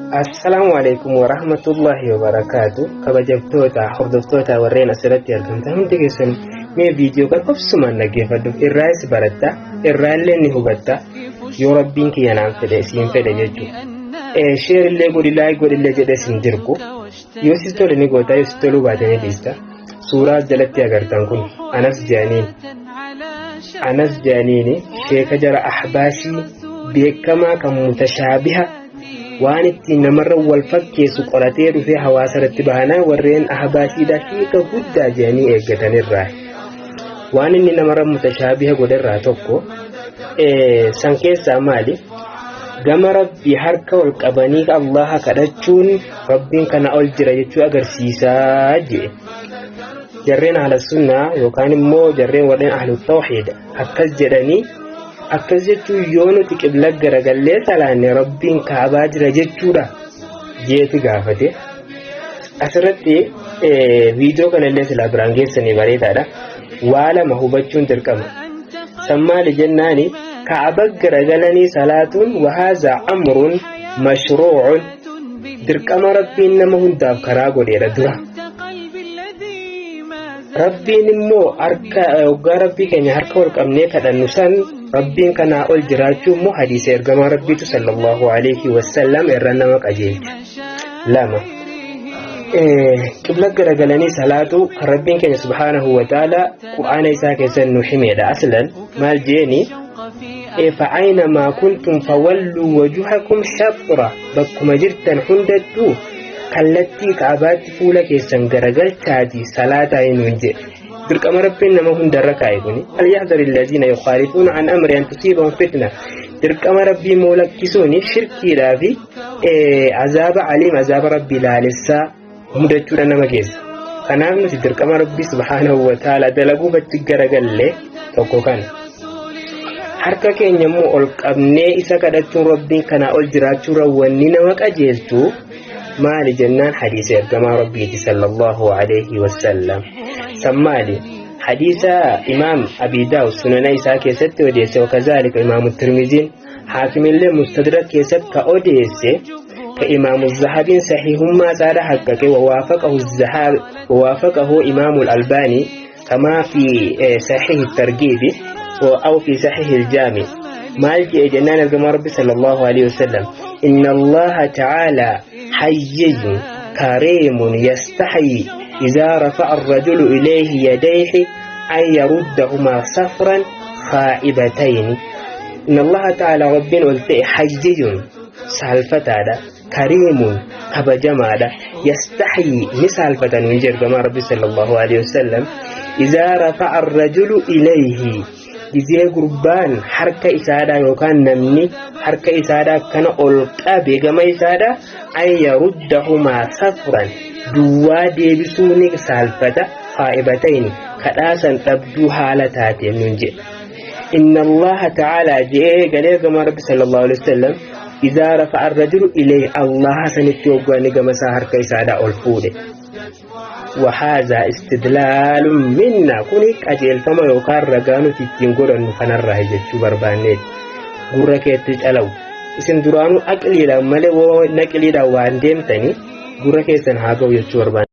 Assalaamu alaikum warahmatullahi wabarakaatu. Kabajamtoota hordoftoota warreen asirratti argamtan hundi keessan, mee viidiyoo kan obsumaan dhaggeeffadhu. Irraas baratta, irraallee ni hubatta, yoo rabbiin kiyya naan fedhe isiin fedhe jechuudha. Share illee godhi, like godhillee jedhee sin dirqu. Yoo si tole ni goota, yoo si toluu baate ni dhiista. Suuraa jalatti agartan kun Anas jedhaniin. Anas jedhaniini sheeka jara Ahbaashii beekamaa kan mutashaabiha waan ittiin namarra wal fakkeessu qoratee dhufee hawaasa irratti bahanaa warreen Ahbaashiidha hiika guddaa jedhanii eeggatanirraa. Waan inni namarra mutashaabiha godherraa tokko san keessaa maali? Gama Rabbii harka ol qabanii Allaha kadhachuun Rabbiin kana ol jira jechuu agarsiisaa jee. Jarreen ahla sunnaa yookaan immoo jarreen warreen ahlu tawxiid akkas jedhanii, akkas jechuun yoo nuti qibla garagallee salaanne Rabbiin Kaabaa jira jechuudha jeeti gaafate. Asirratti viidiyoo kanallee silaa biraan geessanii bareedaadha. Waa lama hubachuun dirqama. San maali jennaani, Kaaba garagalanii salaatuun wahaazaa amrun mashruucun, dirqama Rabbiin nama hundaaf karaa godheedha dura. Rabbiin immoo harka hoggaa Rabbii keenya harka ol qabnee kadhannu san Rabbiin kanaa ol jiraachuu immoo hadiisa ergamaa Rabbiitu sallallahu alaihi wasallam irra nama qajeelcha. Lama, qibla garagalanii salaatu kan Rabbiin keenya subhaanahu wa ta'ala Qur'aana isaa keessatti nu himeedha. Aslan maal jeeni? Fa'aynamaa kuntum fawalluu wajuhakum shaxra, bakkuma jirtan hundattuu kallattii Ka'abaatti fuula keessan garagalchaati salaataa nuun jedhe. Dirqama Rabbiin nama hundarra kaa'e kuni, falyahdhari allaziina yukhaalifuuna an amri an tusiibahum fitna. Dirqama Rabbii moo lakkisuuni shirkiidhaa fi azaaba aliim, azaaba Rabbii laalessaa mudachuudha nama geessa. Kanaaf nuti dirqama Rabbii subhaanahu wa ta'ala dalaguuf achi garagalle tokko kana. Harka keenya immoo ol qabnee isa kadhachuun Rabbiin kanaa ol jiraachuu wanni nama qajeelchu maali jennaan, hadiisa ergamaa Rabbiiti sallallahu alaihi wasallam. San maali? Hadiisa Imaam Abi Daawud sunana isaa keessatti odeesse, wakazaalika Imaamu Tirmiziin, Haakimillee Mustadrak keessatti ka odeesse, ka Imaamu Zahabiin sahiihummaa isaadha haqqaqe, wawaafaqahu Zahabi wawaafaqahu Imaamu Albaanii كما في صحيح الترغيب أو في صحيح الجامع. maal jedhe jennaan, ergamaa Rabbi sallallahu alaihi wasallam: إن الله تعالى حيي كريم يستحيي إذا رفع الرجل إليه يديه أن يردهما صفرا خائبتين. إن الله تعالى ربين ol ta'e حيي saalfataadha, كريم kabajamaadha, يستحيي ni saalfatan ni ergamaa Rabbi sallallahu alaihi wasallam, إذا رفع الرجل إليه, gizee gurbaan harka isaadha yookaan namni harka isaadha kana ol qabe gama isaadha, أن يردهما صفرا, duwwaa deebisuu ni saalfata, خائبتين, kadhaasan dhabduu haala taateen nun jedhe. إن الله تعالى je'ee galee gama Rabbi sallallahu alaihi wasallam, إذا رفع الرجل إليه, الله sanitti hoggaani gama isaa harka isaadha ol fuudhe. وهذا استدلال منا, kuni qajeelfama yookaan ragaa nuti ittiin godhannu kanarraa jechuu barbaanneeti. Gurra keetti calawu isin duraanuu aqliidhaan malee naqliidhaan waan deemtanii gurra keessan haa ga'u jechuu barbaanne.